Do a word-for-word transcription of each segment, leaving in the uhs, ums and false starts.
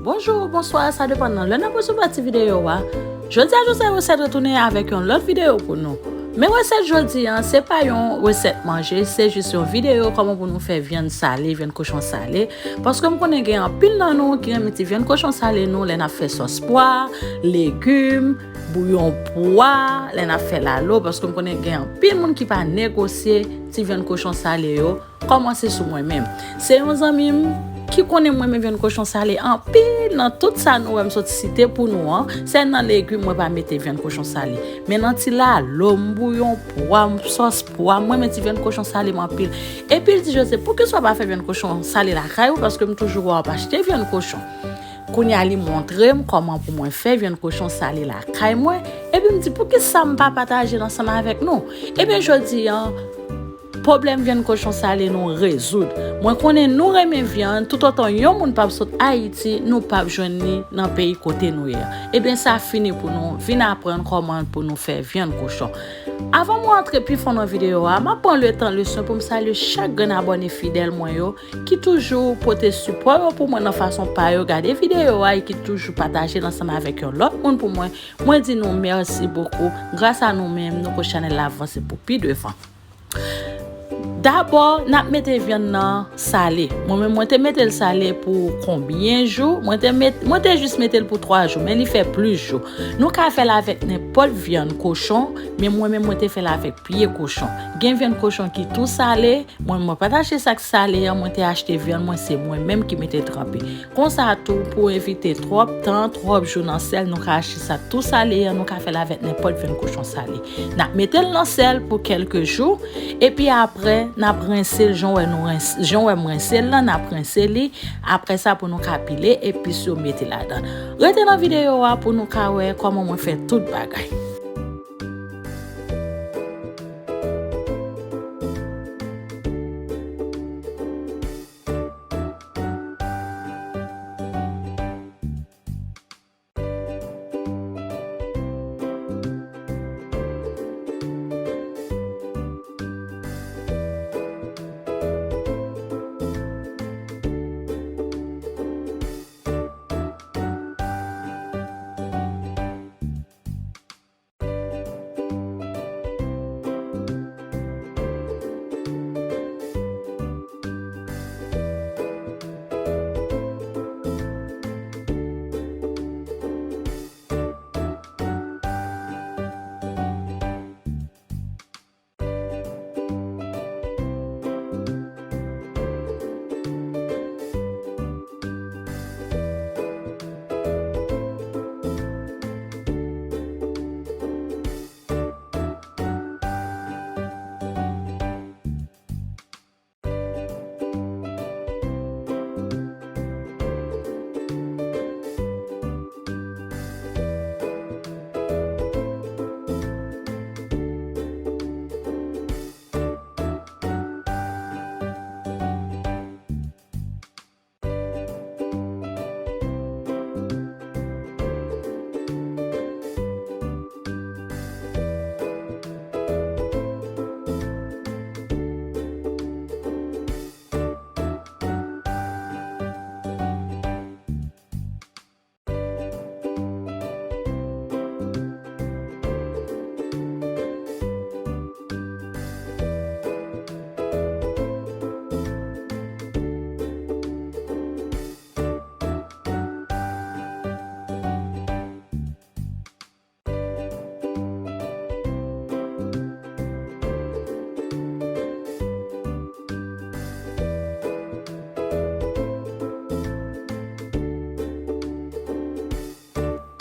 Bonjou, bonswa, sa depann nan lè n ap resevwa ti videyo a. Jodi a, José Resèt retounen avèk yon lòt videyo pou nou. Men resèt jodi a, se pa yon resèt manje, se jis yon videyo kòman pou nou fè vyann sale, vyann kochon sale. Paske m konnen gen anpil nan nou ki renmen ti vyann kochon sale nou lè n ap fè sòs pwa, legim, bouyon pwa, lè n ap fè lalo, paske m konnen gen anpil moun ki pa negosye ti vyann kochon sale yo, kòmanse sou mwen menm. Se yon zanmi m ki konnen mwen renmen vyann kochon sale anpil. Nan tout sa nou wè m sot site pou nou an, sèl nan legim mwen pa mete vyann kochon sale. Men nan ti lalo m, bouyon pwa m, sòs pwa m, mwen renmen ti vyann kochon sale m anpil. Epi l di, José, poukisa w pa fè vyann kochon sale lakay ou? Paske m toujou wè w ap achte vyann kochon. Kounye a, li montre m kòman pou mwen fè vyann kochon sale lakay mwen. Epi m di, poukisa m pa pataje l ansanm avèk nou? Ebyen, jodi a, pwoblèm vyann kochon sale nou rezoud. Mwen konnen nou renmen vyann, toutotan yon moun p ap sot Ayiti, nou p ap jwenn li nan peyi kote nou ye a. Ebyen, sa fini pou nou. Vin aprann kòman pou nou fè vyann kochon. Avan mwen antre pi fon nan videyo a, m ap pran letan, leson pou m salye chak grenn abòne fidèl mwen yo ki toujou pote sipò yo pou mwen nan fason pa yo gade videyo a e ki toujou pataje l ansanm avèk yon lòt moun pou mwen. Mwen di nou mèsi bokou. Gras a nou menm, nou ko chanèl la vanse pou pi devan. Dabò, n ap mete vyann nan sale. Mwen menm, mwen te mete l sale pou konbyen jou? Mwen te met, mwen te jis mete l pou twa jou, men li fè plis jou. Nou ka fè l avèk nenpòt vyann kochon, men mwen menm, mwen te fè l avèk pye kochon. Gen vyann kochon ki tou sale, mwen, mwen pa t achte sa k sale an, mwen te achte vyann mwen, se mwen menm ki mete l tranpe. Konsa tou, pou evite twòp tan, twòp jou nan sèl, nou ka achte sa tou sale an, nou ka fè l avèk nenpòt vyann kochon sale. N ap mete l nan sèl pou kèlke jou, epi apre, n ap rense l jan w wè nou rense, jan w wè m rense l lan, n ap rense li. Apre sa, pou nou ka pile epis yo mete ladan. Rete nan videyo a pou nou ka wè kòman mwen fè tout bagay.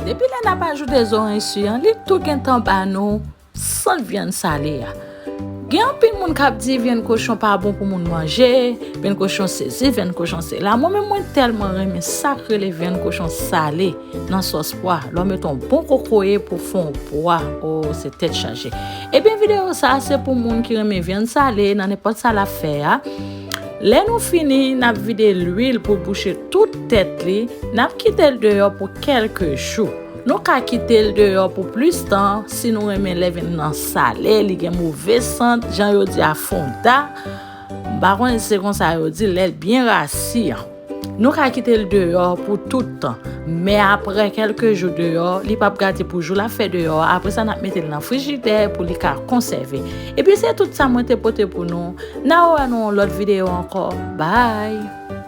Depi lè n ap ajoute zoranj si an, li tou gentan ba nou sant vyann sale a. Gen anpil moun k ap di vyann kochon pa bon pou moun manje, vyann kochon sesi, vyann kochon sela. Mwen menm, mwen tèlman renmen sa k rele vyann kochon sale nan sòs pwa. Lè w mete yon bon kokoye pou fè yon pwa, o, se tèt chaje. Ebyen, videyo sa a se pou moun ki renmen vyann sale nan nenpòt sa l ap fè a. Lè nou fini, n ap vide lwil pou bouche tout tèt li. N ap kite l deyò pou kèlke jou. Nou ka kite l deyò pou plis tan si nou renmen lè vin nan sale, li gen move sant, jan yo di a fonda. M pa konnen si se konsa yo di, lè l byen rasi an. Nou ka kite l deyò pou tout tan, men apre kèlke jou deyò, li p ap gate pou jou l ap fè deyò a. Apre sa, n ap mete l nan frijidè pou li ka konsève. Epi se tout sa mwen te pote pou nou. N a wè nou yon lòt videyo ankò. Bye!